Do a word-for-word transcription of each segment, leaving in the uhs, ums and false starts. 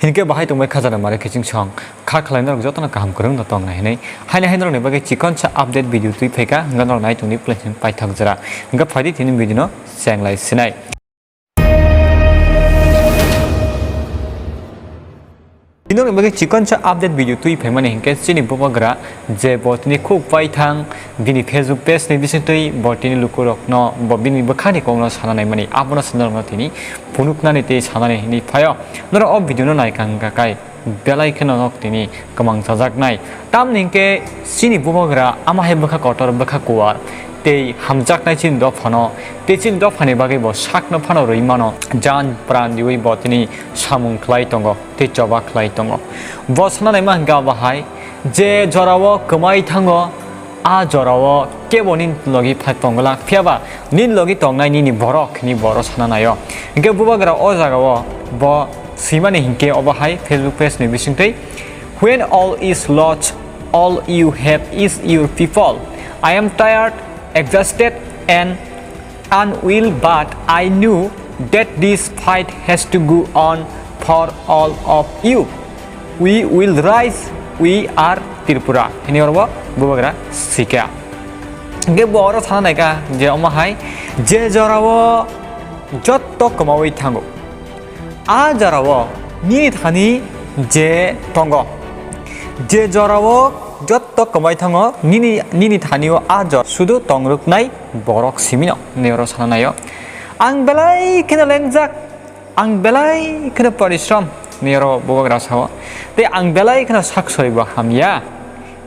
Hinkhe bahai tongbai khajana mare kiching song kha khlai norok jotono kaham kwrwng no tong nai hinwi. Haino hai norokni bagwi chikonsa update video twi phaikha, hwnga norok nai tongdi please paithak jora. Hwnga phaidi tini video no chenglai sinai. Tini norokni bagwi chikonsa update video twi phaimani hinkhe chini bubagra je bo tini khuk paithang bini Facebook page ni bisingtwi bo tini lukurokno bo bini bwkhani kokno sana naimani abono sana norokno tini phunuknani tei sanani hinwi phaio. Norok o video no naikha hwnka kai belai kheno nok tini kwmang chajaknai. Tamni hinkhe chini bubagra ama hai bwkha kotor bwkha kuwar tei hamjaknai chini dophano tei chini dophani bagwi bo sakno phano rwi mano jan pran diwi bo tini samung khlai tongo tei choba khlai tongo. Bo sana naima hwnka bahai je jorao kwmai thango, a jorao kebo nini logi phai tongla, phiyaba nini logi tongnai nini borok ni boro sana naio. Hinkhe bubagra o jagao bo swimani hinkhe obo hai Facebook page ni bisingtwi, "When all is lost, all you have is your people. I am tired, exhausted and unwell, but I knew that this fight has to go on for all of you. We will rise, we are Tripura," hini oro bo bubagra sika. Hinkhe bo oro sana naikha je omo hai je jorao jotto kwmawi thango, a jorao nini thani je tongo, je jorao jotto kwmawi thango nini, nini thanio a jor sudu tongruknai borok simino hinwi oro sana naio. Ang belai kheno lengjak, ang belai kheno porishrom hinwi oro bubagra sao. Tei ang belai kheno sak soribo hamya.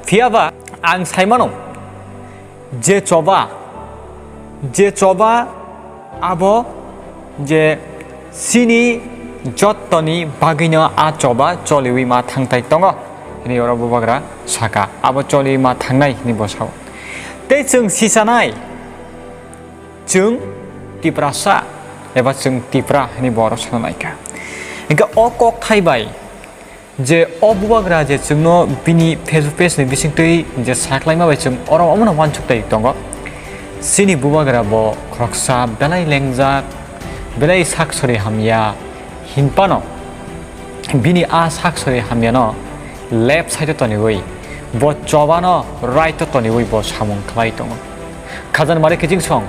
Phiyaba ang saimano je choba, je choba abo je chini jottoni bagwino a choba choliwi ma thangtai tongo hinwi oro bubagra saka. Abo choliwi ma thangnai hinwi bo sao. Tei chwng sisanai, chwng Tiprasa eba chwng Tipra hinwi bo oro sana naikha. Hinkhe o kokthai bai je o bubagra je chwngno bini Facebook page ni bisingtwi je saklaima bai chwng oro omono uansuk tai tongo. Chini bubagra bo khoroksa belai lengjak, belai sak sori hamya, hinphano bini a sak sori hamyano left side o toniwi, bo chobano right o toniwi bo samung khlai tongo. Khajana mari kiching song,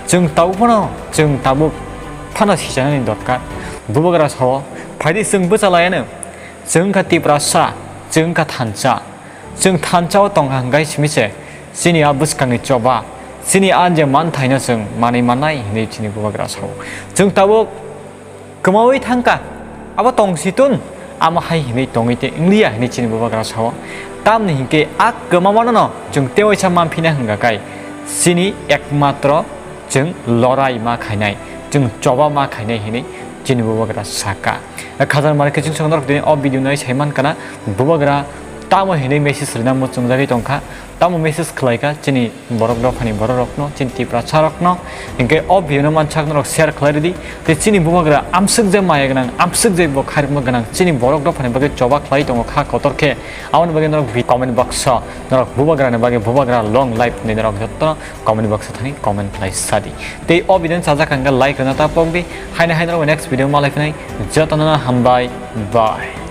chwng tabuk phano, chwng tabuk phano sichanani dorkar. Bubagra sao, phaidi chwng bwchalaiano, chwng wngkha Tiprasa, chwng wngkha thansa. Chwng thansa o tongkha hwnkhe simi se, chini a bwskangni choba, chini a je manthaino chwng manwi mannai hinwi chini bubagra sao. Chwng tabuk kwmawi thangkha, abo tongsitun, amo hai hinwi tongwi tei wngliya hinwi chini bubagra sao. Tamni hinkhe a kwmamano no chwng tewaisa manphina hwnkha kai chini ekmatro chwng lorai ma khainai, chwng choba ma khainai hinwi chini bubagra saka. Khajana mari kiching song norok tini o video nai sai mankha na bubagra tamo hinwi message rina muchungjagwi tongkha, tamo message khlaikha chini borok dophani bororokno, chini Tiprasarokno. Hinkhe o video no mansak norok share khlai ridi. Tei chini bubagra amswk je maya gwnang, amswk je bo khairokma gwnang, chini borok dophani bagwi choba khlai tongo kha kotor khe. Aboni bagwi norok vi-, comment box o norok bubagrani bagwi bubagra long life hinwi norok jottono comment box o thangwi comment khlai sadi. Tei o video no chajak hwnkhe like rwna ta pokdi. Haino hai norok next video malai phinai, jotono hambai, bye.